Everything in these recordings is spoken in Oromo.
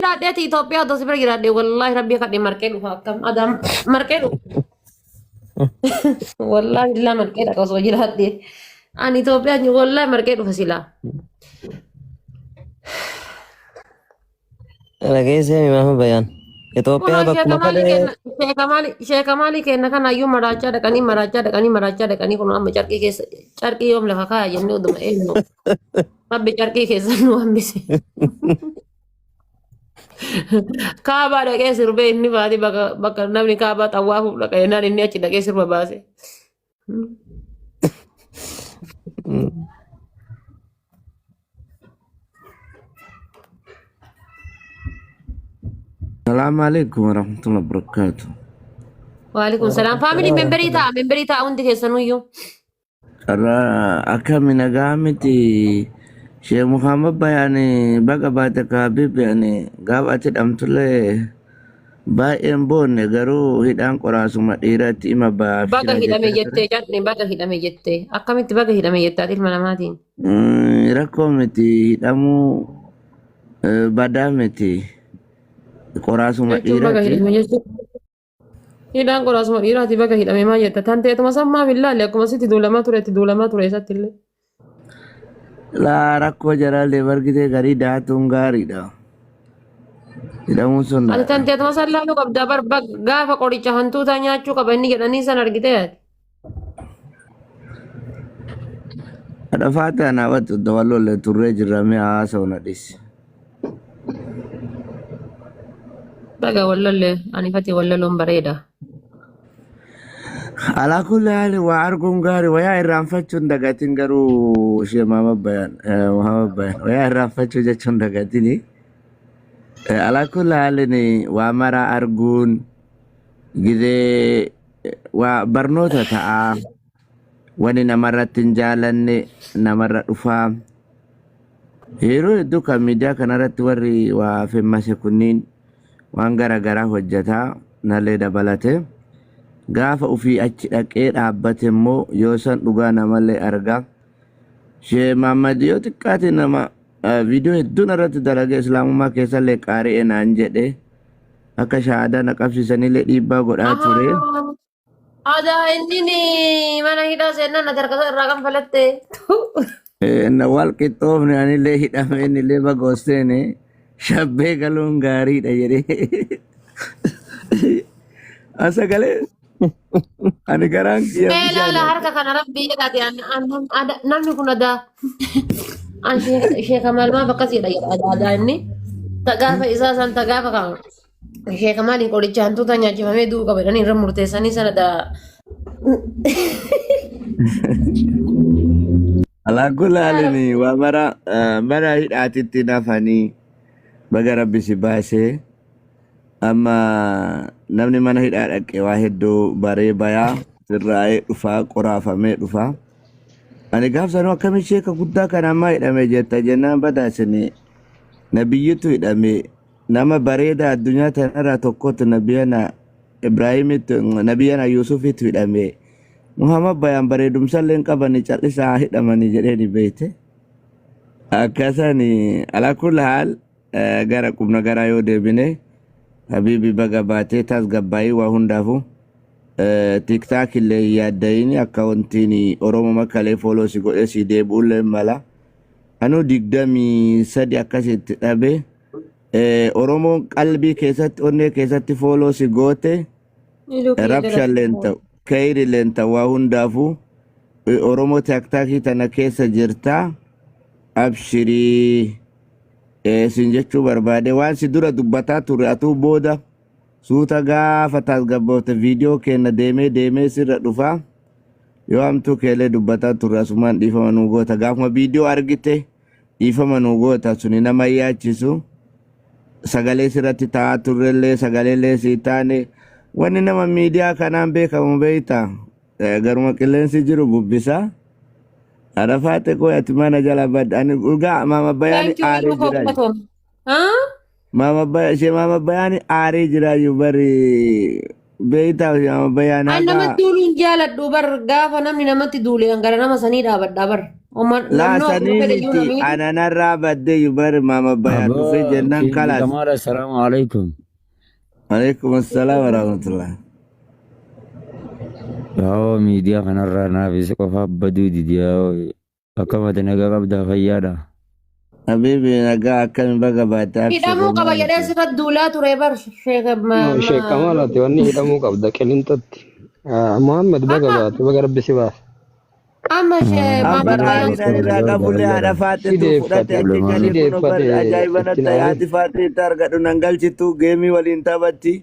Jiraadheeti Itoophiyaa otoo si bira jiraadhe wallaahi rabbii kadhe marqee dhufa akkam adam marqee dhufa. Wallaahi illaa marqee dhaqa osoo jiraadhe. Ani Itoophiyaa jiru wallaahi marqee dhufa silaa. Dhageessee mimaama bayaan. Itoophiyaa Kunoo bakkuma sheeka maalii fedhe kenna sheeka maalii sheeka maalii kenna kanaayyuu maraachaa dhaqanii maraachaa dhaqanii maraachaa dhaqanii kunoo amma carqii keessa carqii yoom lafa kaaya jennee oduma eenyu rabbi carqii keessa nu hambise. Kaabaa dhaqee sirbee inni baate bakka bakka namni kaabaa xawwaafuuf dhaqa jennaan inni achi dhaqee sirba baase. Salaamu alaikum warahmatullahi wabarakatuh. Waalaikum salaam. Faamilii memberii ta'a memberii ta'a hundi keessanuyyuu. Carraa akkami nagaa miti Sheekh Muhammad Bayaan baga baate ka Habibi ani gaaf ati hidhamtullee baay'een boonne garuu hidhaan qoraasuma dhiiraatti ima baaf Baga shira hidhame jechaa ture. jettee cadhne baga hidhame jettee akkamitti baga hidhame jette ati ilma namaatiin. Rakkoo miti hidhamuu badaa miti qoraasuma Jechuun baga dhiiraati. hidhame jechuun. Hidhaan qoraasuma dhiiraati baga hidhame maal jetta tan ta'etuma san maaf hin laalle akkuma sitti duulamaa ture itti duulamaa ture isatti illee. Laa rakkoo jaraallee bargitee garii daatuun gaariidha. Hidhamuun Ati tan sunnaadha. ta'etuma san laaluu qabdaa bar gaafa qoricha hantuutaa nyaachuu qaba inni jedhanii san argitee ati. Haadha faate anaa wattu dawalloollee turree jirra mee haasa'u na dhisi. Baga wallolle ani fati walloluun bareeda. Alaa kulli haali waa arguun gaarii wayaa irraanfachuun dagatin garuu ishee maama bayan maama bayan wayaa irraanfachuu jechuun dagatini. Alaa kulli haalin waa maraa arguun gizee waa barnoota ta'a wani namarratti hin jaalanne namarra dhufaa. Yeroo hedduu kan miidiyaa kanarratti warri waa femmase kunniin waan gara garaa hojjetaa nallee dabalate. Gaafa ofii achi dhaqee dhaabbate immoo yoo san dhugaa namallee arga. Shee Mahammad yoo xiqqaate nama viidiyoo hedduun irratti dalagee islaamummaa keessallee qaari'e naan jedhe akka shahaadaa na qabsiisanillee dhiibbaa godhaa ture. Ahaa. Adaa inni ni mana hidhaa seennaan ati harka isaa irraa kan falatte. Na wal qixxoofne anillee hidhame innillee bagoosteene shabbee galuun gaariidha jedhee. Asagalee ani garaan kiyya Mee bishaan laala nyaate. harka kana rabbii jedhaati namni kun adaa. An sheeka maal maaf akkas jedha jedha adaa adaa inni. Ta gaafa isaa san ta gaafa kan sheeka maaliin qoricha hantuuta nyaachifamee du'uu qaba jedhanii irra murteessanii sana daa. Alaa kulaalini waa mara mana hidhaatitti nafanii baga rabbi si baasee amma namni mana hidhaa dhaqe waa hedduu baree bayaa sirraa'ee dhufaa qoraafamee dhufaa. Ani gaaf sanuu akkamiin sheeka guddaa kana ammaa hidhame jetta jennaan badaa isin nabiyyitu hidhame nama bareeda addunyaa tanarraa tokkotu nabiyana Ibraahimitti nabiyana Yuusufitu hidhame Muhammad bayaan bareedumsallee hin qabani callisaa hidhamanii jedheeni beeyte. Akkasani alaa kulli haal gara qubna garaa yoo deebine habiibi baga baatee tasgabbaa'ii waa hundaafu tiktaak illee hin yaadda'ini akka wantiin Oromoo makkalee fooloo si godhee si deebi'ullee mala. Anuu 23 akkasitti dhabe Oromoon qalbii keessatti onnee keessatti fooloo si goote Iluu kiyya jala rabshallee hin ta'u keyrillee hin ta'u waa hundaafuu Oromoo tiktaakii tana keessa jirta abshirii sin jechuu barbaade waan si dura dubbataa ture atuu booda suuta gaafa tasgabboofte viidiyoo keenna deemee deemee sirra dhufa yoo hamtuu keellee dubbataa turre asumaan dhiifama nuu goota gaafuma viidiyoo argite dhiifama nuu goota suni nama hin yaachisu sagalee sirratti ta'aa turrellee sagaleellee sii taane wanni nama miidiyaa kanaan beekamu beeyta garuma qilleensi jiru bubbisa. Arafaate koo ati mana jala badda ani dhugaa maama bayaani Thank you aaree iluu koo jiraayu. galatoom. Haa? Maama baya ishee maama bayaani aaree jiraayu bari beeytaa maama bayaan An haga namatti duuluun jaaladhu bar gaafa namni namatti duule an gara nama sanii dhaabadha bar. Namni akkuma Laasanii fedhe iyyuu miti namni ananarraa baddee yubar maama bayaan dhufee Aboo jennaan kingi kalaas. Kamaal assalaamu alaikum. Alaikum assalaam warahmatullah. Yaa'oo miidiyaa kanarraa naaf isa qofa baduu didi yaa'oo akkamati nagaa qabdaa fayyaadha. Habibi nagaa akkami baga baate abshir hidhamuu qaba homaa jedhee miti. sirra duulaa ture bar sheeka No, Sheekh Kamaalaati wanni hidhamuu qabda qilintatti. Muhammad baga amma baate baga rabbi si baase. amma Amma maama bayaan aariin ani irraa qabullee haadha Si faaxetu fudhate deeffate achi si galee kunoo bar deeffate ajaa'iba ittiin natti aarin. haati faaxee itti argadhu nan galchitu geemii waliin taphatti.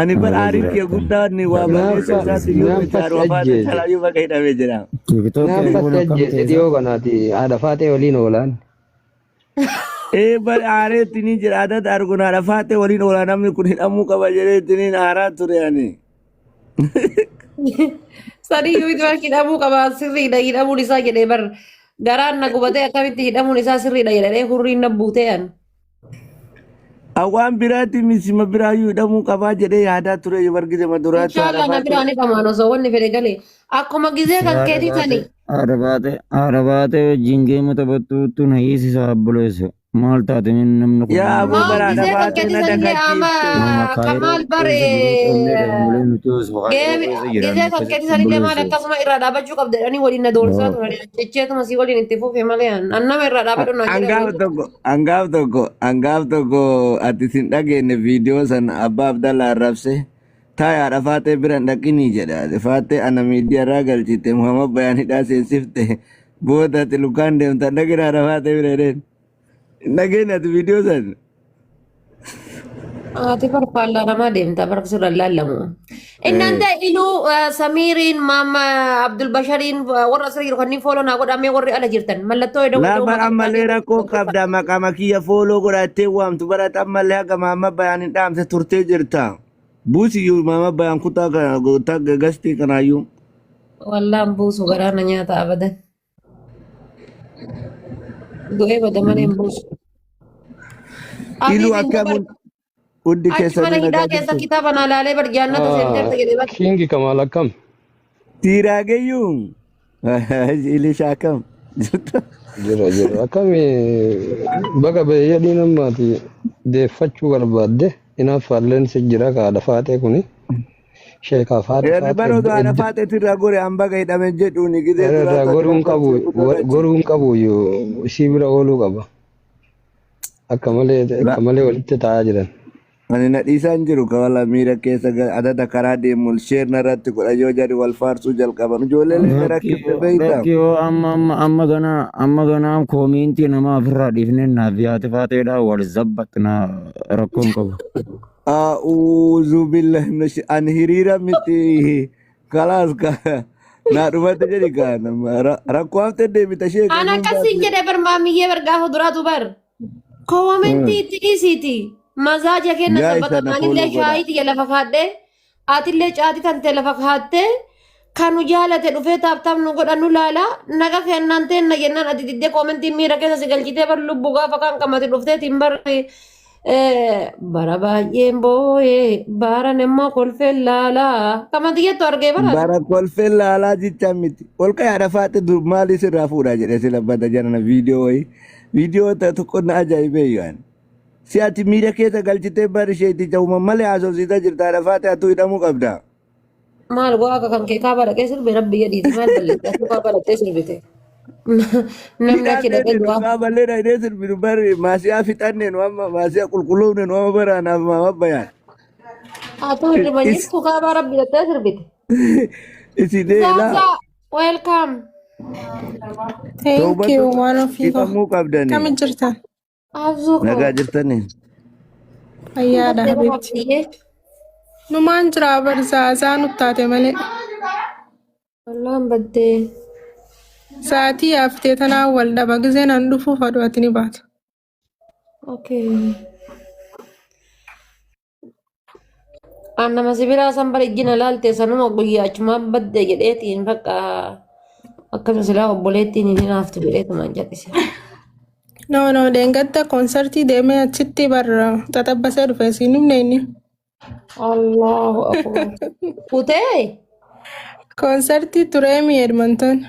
Ani bar Naga aariin kiyya jiraattan. guddaan waa balleessa Hinaafa isaatti iyyuu miti hinaafa si haadha faaxee ajjeese. calaayyuu baga hidhamee jira. Tiktookii Hinaafa kun si akkam ajjeese ta'e dhiyoo kanaati haadha faaxee waliin oolaan. Ee bar aareetti ni jira adada arguun haadha faaxee waliin oolaa namni kun hidhamuu qaba jedhee ni aaraa ture ani. Sadii yoo itti hidhamuu qaba sirriidha hidhamuun isaa jedhee bar garaan na gubatee akkamitti hidhamuun isaa sirriidha jedhee hurriin na buutee an. Awwaan biraatti misima biraayyuu hidhamuu qabaa jedhee yaadaa ture yoo bargise maduraatu haadha Inshaallah na faaxee. biraan hidhamaan osoo wanni fedhe galee akkuma gizee kan Haadha keetii baate sani haadha baate haadha baate wajjin geema taphattuutu na hiisisa obboleessa. Maal taate namni kun Yaa nama aboo maal bara haadha gizee kan faaxee keetii na sanillee amma dagachiifte. nama kaayiroo kamaal keessa jiruu qabnee dha nuti osoo kaayiroo geemi keessa gizee jiraannu kan akkasitti keetii sanillee maal obboleessa. akkasuma irraa dhaabachuu qabda jedhanii waliin na doorsaa turan jecheetuma si waliin itti fufe malee an nama irraa dhaabadhu naan jedhe Angaaf waliin. tokko angaaf tokko angaaf tokko ati sin dhageenye viidiyoo san abbaa Abdallaa arrabse taa'e haadha faaxee bira hin dhaqinii jedhe haadha faaxee ana miidiyaa irraa galchite Muhammad Bayaan hidhaa seensifte booda ati lukaan deemta hin dhaqin haadha faaxee bira jedheen hin dhageenye ati viidiyoo san. Ati barfaallaa namaa deemta barfa sirra laallamu. Innaan ta'e iluu Samiiriin maama Abdulbashariin warra asirra jiru kanneen fooloo naa godhamee warri ala jirtan mallattoo eda'uu Laa eda'uu bar maqaa ammallee isaanii rakkoo qabda maqaa kiyya fooloo godhattee waamtu barat ammallee haga maama bayaan hin dhaamse turtee jirta. Buusiyyuu maama bayaan kutaa kana kutaa gastii kanaayyuu. Wallaan buusu garaa na nyaata abadan. Du'ee bada malee hin buusu. Iluu Abiib hin akkamuun dabar hundi achi mana keessanuu hidhaa nagaa keessa jirtu. kitaaba naa laalee bar jaannata seenteerta jedhee bar. Kingi Kamaal akkam? Tiiraageyyuu. Ilisha akkam jirtu. Jira jira akkami baga bayyadhiin ammaati deeffachuu barbaadde hinaaffaalleen si jira ka haadha faaxee kuni sheekaa haadha Eerri faaxee baroodu haadha faaxeetu irraa gore an baga hidhame jedhuuni gizee irraa duraatu ati goruun qabu lakkoofsa guddoo galchite. goruun qabu isii bira ooluu qaba akka malee La akka malee walitti taa'aa jiran. ani na dhiisaan jiru ka wala miira keessa adada karaa deemuun sheerna irratti godha yoo jedhu wal faarsuu jalqaban ijoollee na rakkifte beeyta. Rakkoo amma amma amma ganaa amma ganaa koomiintii nama ofirraa dhiifnee naaf yaate faateedha wal zabbaxna rakkoon qabu. A'uuzu billahi minash ani hiriira miti kalaas ka naa dhumate jedhi ka rakkoo haftee deebita ishee An kennuun akkasiin baate. jedhe bar maamiyyee bar gaafa duraatu bar. Koomentii itti dhiisiiti. Mazaaja kenna Gaa isa sabbata na anillee fooloo godha. shaayii tiyya lafa kaadhee atillee caatii tante lafa kaattee kan nu jaalate dhufee taaptaap nu godha nu laala naga kennaan teenna jennaan ati diddee koomentii miira keessa si galchitee bar lubbu gaafa kan qamate dhufteetiin bar bara baay'een booyee baran immoo kolfeen laalaa kamati jettu argee bara Bara kolfee laalaa jecha miti. Ol ka'ee haadha faaxee dur maalii sirraa fuudhaa jedhee sila bada jarana viidiyoo wayii. Viidiyoo ta'e tokko na ajaa'ibee yoo Si ati miira keessa galchitee bar isheetti ta'uma malee haasofsiisaa jirta haadha faaxee atuu hidhamuu qabda. Maal go'aa akka kan kee kaaba dhaqee sirbe rabbi jedhiiti maal balleesse atuu kaaba dhaqee sirbite namni Hidhaan achi dhaqee deemne nu du'aa. qaaballee dhaqnee sirbinu bari maasiyaa fixanne nu amma maasiyaa qulqulloofne nu amma baraanaaf maama bayaan. Atuu hirriba jirtu kaabaa rabbi dhaqee sirbite. Isin laa Zaza welcome. Thank toobatu you waan ofii koo. hidhamuu qabdanii. Akkami jirtan? Abzuu koo. Nagaa jirtanii. Fayyaadha Baddee habiibti. baabsiyyee. Numaan jira bar zaazaa nu taate malee. Wallaan baddee. Sa'aatii yaaftee tanaan wal dhaba gizeen an dhufuuf aduu ati ni baata. Okay. An nama sibiilaa san bara ijjina laalte sanuma guyyaa achumaan badde jedheetiin bakka akkasuma silaa obboleettiin hin hinaaftu jedheetumaan jal'ise. No no deengadda koonsartii deemee achitti bar xaxabbasee dhufe siin himne inni. Allahu akbar. Kutee? Koonsartii tureemi Edmonton.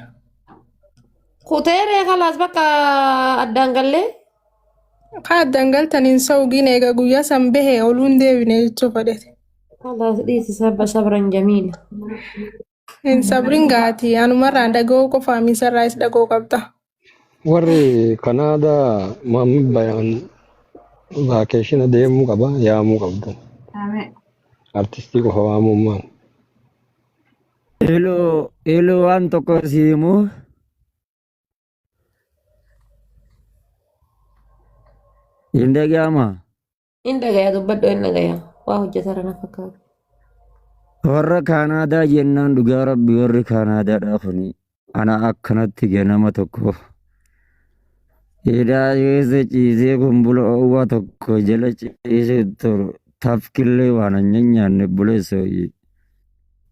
Kuteeree kalaas bakka addaan gallee. Kaa addaan galtaniin sa'ugiin eega guyyaa san bahe oluun deebine jechuu fedhete. Kalaas dhiisi sabba sabran jamiila. Hin sabrin gaati anumarraan dhaga'uu qofaa miisarraayis dhaga'uu qabda. Warri Kanaadaa Muhammad Bayaan vaakeeshina deemuu qaba yaamuu qabdu. Artistii qofa waamuun maal? Iluu iluu waan tokko si himu. Hin dhaga'ama. Hin dhagaya dubbadhu hin dhagaya. Waa hojjetara na fakkaata. Warra Kaanaadaa jennaan dhugaa rabbi warri Kaanaadaadhaa kuni ana akkanatti ganama tokko hidhaa keessa ciisee kumbula oowwaa tokko jala ciisee turu tafkillee waan hin nyaanne buleessa wayii.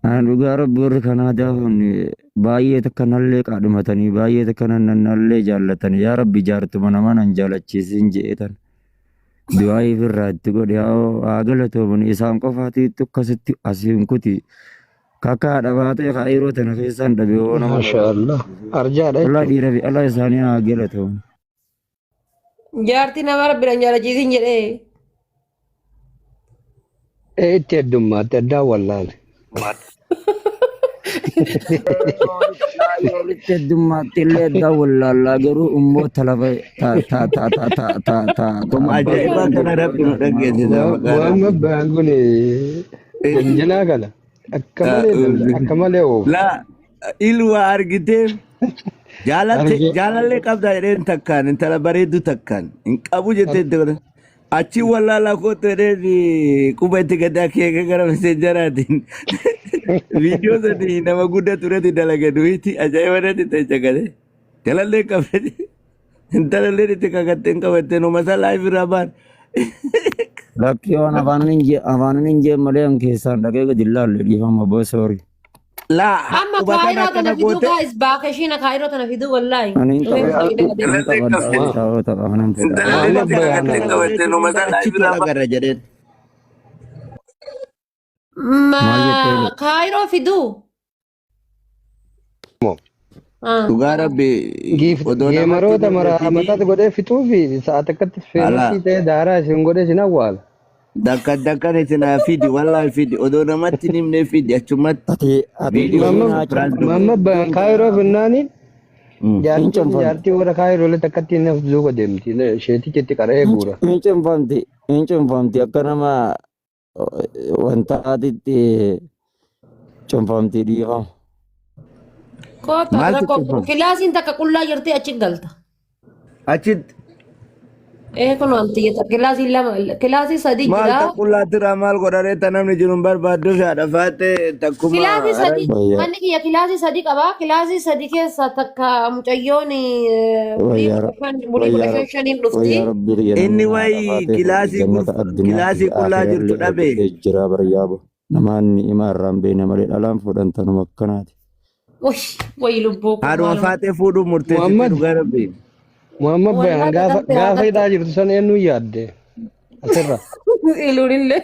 Ana dhugaa rabbi warri Kaanaadaa kun baay'ee takka nallee qaadhimatanii baay'ee takka nallee jaallatanii yaa rabbi jaartuma namaa nan jaalachiisin je'ee tan. Du'aa ifirraa itti godhi haa galatooman isaan qofaatiitu akkasitti asiin kuti kakkaa dhabaatee kaayiroo tana keessaan dhabe hoo nama Maasha Allah. Arjaadha Allah jechuudha. dhiira fi Allah isaanii haa galatooman. Jaartii nama rabbi na jaalachiisin jedhee. Ee itti heddummaatti addaan wallaale. Baay'ee walitti heddummaatti illee addaan wallaallaa garuu immoo talafa ta ta ta ta ta ta ta ta Kuma abbaa ajaa'ibaa kana rabbi nu dhageessisa maqaa Muhammad rabbi. Bayaan kun janjanaa kana akka malee daldala akka malee oofa. Laa ilwa argitee jaalatte Argee jaalallee qabdaa jedheen takkaan intala bareeddu takkaan hin qabu jettee itti godhan. Achi wallaalaa kootu jedheen quba itti gadaa keeka gara meseenjaraatiin viidiyoo sanii nama guddaa turetti dalaga duwiiti ajaa'iba natti ta'e caqale. Jaalallee qabda intalallee itti kakattee hin qabattee numa isaa laayif irraa baan. Lakkii waan afaanin hin jee malee an keessaan dhaqee gadi hin laalle dhiifama boo soori. Laa Amma quba kana kaayiroo tana akkana fiduu goote gaa'is baakashiina kaayiroo tana fiduu wallaahi. Ani hin Dhufee taphadha fidee gadi. hin taphadha taa'oo tapha kanan fedha. Muhammad Bayaan intalallee achitti wal agarra jedheen. Maal jettee Ma kaayiroo fiduu. Ah. Dhugaa rabbi odoo namatti geemaroota hin mara hojjetini amataatti godhee fixuu fi sa'a takkatti ala feemasii ta'ee daaraa isin godhee isin awwaala. dakka dakkan isin haa fidi wallaahi fidi odoo namatti hin himne fidi achumatti Ati ati viidiyoo dhiisii Muhammad naa surprise godhe. Muhammad Bayaan kaayiroo finnaani hin jaartiin cunfamti jaartii warra kaayiroo illee takkatti hin haftu duuba deemti. Isheetichi itti qara'ee guura. hin cunfamti hin cunfamti akka nama wantaatitti cunfamti dhiifama. Kootta Maaltu rakkoo cunfama? kilaasiin takka qullaa jirti achi galta. Achitti Ee kun wanti jetta kilaasii lama kilaasii sadi maal jira. takkullaattirraa maal godharee ta namni jiru hin barbaaddu fi haadha faatee takkuma Kilaasii sadi Wayyaa manni kiyya kilaasii sadi qaba. Kilaasii sadi keessa takka mucayyoon bulii wayyaa 15 bulii kudha wayyaa shan shaniin dhufti. wayyaa rabbi kiyya inni namni haadha wayi faatee fuudhe kilaasii jannata addunyaa fi kilaasii qullaa jirtu akhiirallee dhabe argatee jira baryaabo. Namaan ni'imaa irraa hin beekne malee dhalaan fuudhan tanuma akkanaati. Wayi wayi lubbuu koo haadhuma maaluma. faatee fuudhuu murteessite Muhammad dhugaa rabbi. Muhammad Bayaan Wallaahi gaafa dhaqamte haa gaafa qabdu. hidhaa jirtu san eenyuun yaadde asirra. Iluunillee.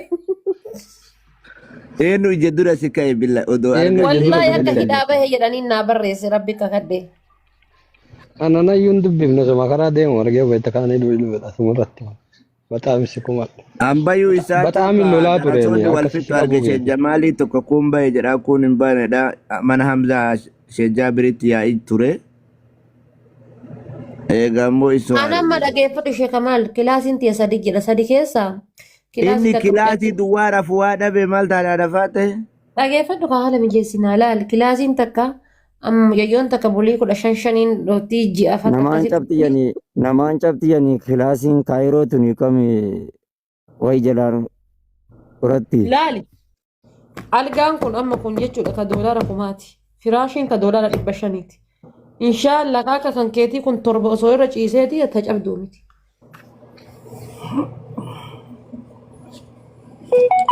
Eenyu ija dura si ka'e billa odoo Eenyu argatte ija dura Wallaahi si akka ka'e. hidhaa bahe jedhanii naa barreesse rabbi kakadhe. Ananayyuun dubbifne suma karaa deemu argee wayita kaanii dubbifne asumarratti. Baxaam si kumadha. Ambayyuu isaatiin Baxaam ka lolaa tureeni darasoonni wal akkasi si fixu arge qabuu Sheekh beeku. Jamaalii tokko kun bahe jedha kun hin baanedha mana Hamzaa Sheekh Jaabiritti yaa'ii ture. Egaa immoo isoo Ana amma arge. dhageeffadhu ishee Kamaal kilaasiin tiya sadi jedha sadi keessa kilaasii Inni takka kilaasii duwwaa rafu waa dhabe maal taadhaa dafaa ta'e? dhageeffadhu ka haala mijeessinaa laal kilaasiin takka amma mucayyoon takka bulii 15 shaniin dhootti ji'a fakka Namaan akkasii cabxi jedhanii namaan cabxi jedhanii kilaasiin kaayiroo tuni kami wayi jalaan uratti. Laali algaan kun amma kun jechuudha ka doolaara kumaati firaashiin ka doolaara 500ti inshaallah akka kan keetii kun torba osoo irra ciiseeti ta cabduu miti.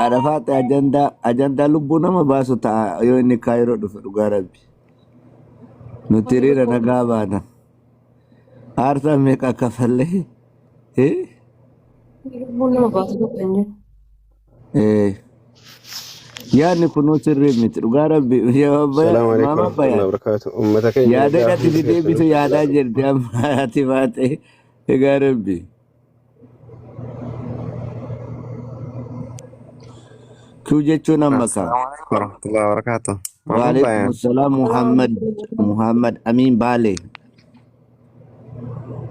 Arafaate ajandaa ajandaa lubbuu nama baasu ta'a yoo inni kaayiroo dhufe dhugaa rabbi. Nuti hiriira nagaa baana. Aarsaa meeqa kafallee? Eh? Lubbuun nama baasu tokko hin jiru. Eh. Yaadni kunuu sirrii miti dhugaa rabbi. Salaamu alaikum Maama warahmatullahi Bayaan. wabarakatuh. Uummata keenya Yaada nagaa irratti hundi si deebisu keessanuu yaadaa jirti amma ati baate dhugaa rabbi. Kuu jechuun amma kaa. Assalamu alaikum warahmatullahi wabarakatuh. Mama Waalaikum Bayan. salaam Muhammad Muhammad Amin Baale.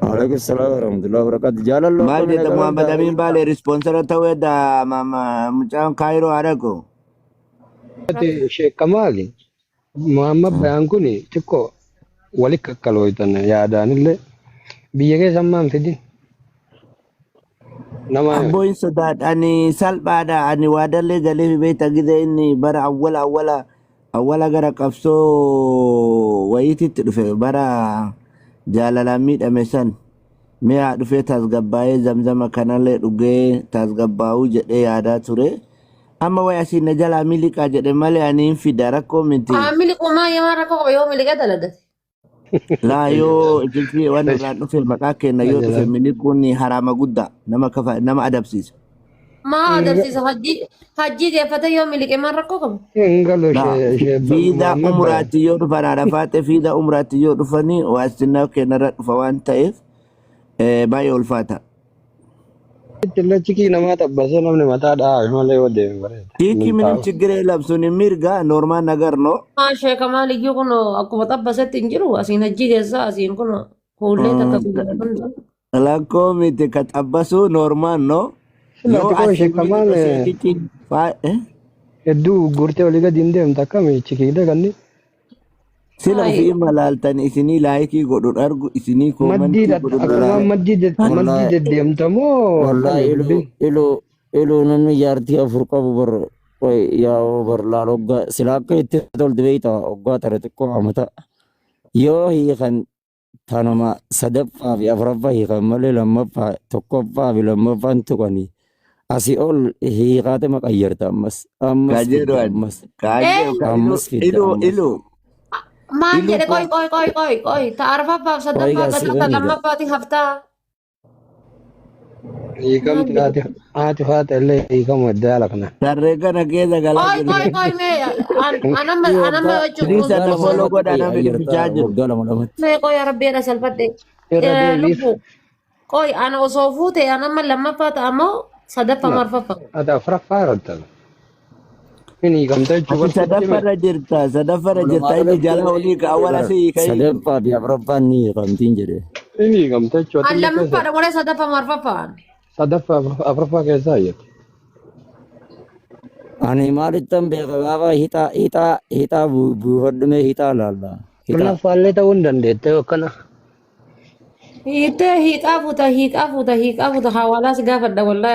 Alaikum salaam warahmatullahi wabarakatuh. Jaalalloo Maal akkami jedha nagaa Muhammad galtaa? Amin Baale rispoonsara ta'uu edda mucaan Kaayiroo haadha. Ati Sheekh Kamaali Muhammad Bayaan kun xiqqoo wali kakkalooytan yaadaanillee biyya keessa ammaan fidin nama Abboo hin sodaadha ani salphaadha ani waadallee galee beekta gizee inni bara awwala awwala awwala gara qabsoo wayiititti dhufe bara jaalalaan miidhame san mi'a dhufee tasgabbaa'ee zamzama kanallee dhugee tasgabbaa'uu jedhee yaadaa ture. Amma wayi asiin na jalaa miliqaa jedhe malee ani hin fida rakkoo miti. Miliquu maa yemaa rakkoo qaba yoo miliqee dalagate. Laa yoo ijiltii waan irraan dhufe maqaa kenna yoo dhufe miliquun haraama guddaa nama kafa nama adabsiisa. Maa adabsiisa hajji hajji geeffate yoo miliqe maan rakkoo qaba. Hin galu Laa ishee fiida Muhammad Bayaan. umraatti yoo dhufan haadha faate fiida umraatti yoo dhufanii waastinaa kennarra dhufa waan ta'eef baay'ee ulfaata. Illee chikii namaa xabbasee namni mataa dhahaa malee yoo deeme bareeda. Tiikii minim Milkaa'u. chiggiree labsuun mirga normaal nagar no. Maa sheeka maaliyyuu kun akkuma xabbasetti hin jiru asiin hajji geessaa asiin kun fuullee takka guyyaa hunda. Lakkoo miti ka xabbasu normaal no. Sila Yoo xiqqoo asii Sheekh Kamaal miliqe sheekichi hedduu gurtee olii gadi hin deemtu akkami chikiilee kanneen. Sila Hayi. ofii malaaltan isinii laayikii godhu argu isinii Maddii koomantii godhu akkuma laa. maddii maddii Wallahi deddeemta moo wallahi akkami iluu dubbiin? iluu iluu namni jaartii afur qabu bar yaa bar laal hoggaa sila akka itti tolte beektaa hoggaa tare xiqqoo amata yoo hiikan tanuma sadaffaa fi afuraffaa hiikan malee lammaffaa tokkoffaa fi lammaffaan tuqanii asii ol hiikaate maqayyarta ammas Ka ammas fidda jedhu ani. ammas Ka jedhu ka ilu ammas fidda ilu ammas ilu Maal ilu jedhe ko qoy qoy qoy qoy qoy ta arfaffaaf qoy sadaffaa gaa gataa ta siifan hiika lammaffaati haftaa. Maal Hiikamti jedhe? haati haati faata illee hiikamu edda yaala kana. Tarree kana keessa galaa Qoy jiru. qoy qoy mee anamma anamma waggaa jechuun Please waggaa ana lama follow lamatti godha namni qayyarta dubbichaa jiru. waggaa lama lamatti mee qoy rabbiidha salphadhe. Irra deebiif. Lubbu qoy ana osoo fuute anamma lammaffaa ta'a moo sadaffaa moo arfaffaa? Ati afuraffaa irratti. Hin hiikamta jechuu Ati barsiisti hime. sadaffarra jirta sadaffarra jirta walumaa inni galatti jala olii ka awwala bara si hiika hiiku. sadaffaa fi afuraffaan ni hiikamtiin jedhe Hin hiikamta jechuu An ati illee keessa. lammaffaadha malee sadaffaa moo arfaffaa? Sadaffaa afuraffaa keessaa jettu. Ani maalittan beeka gaafa hixaa hixaa hixaa buufadhume hixaa laalla hixaa Kurnaffaallee ta'uu hin dandeette akkana. Hiitee hiiqaa fuuta hiiqaa fuuta hiiqaa fuuta hawaalaas gaafadha wallaahi.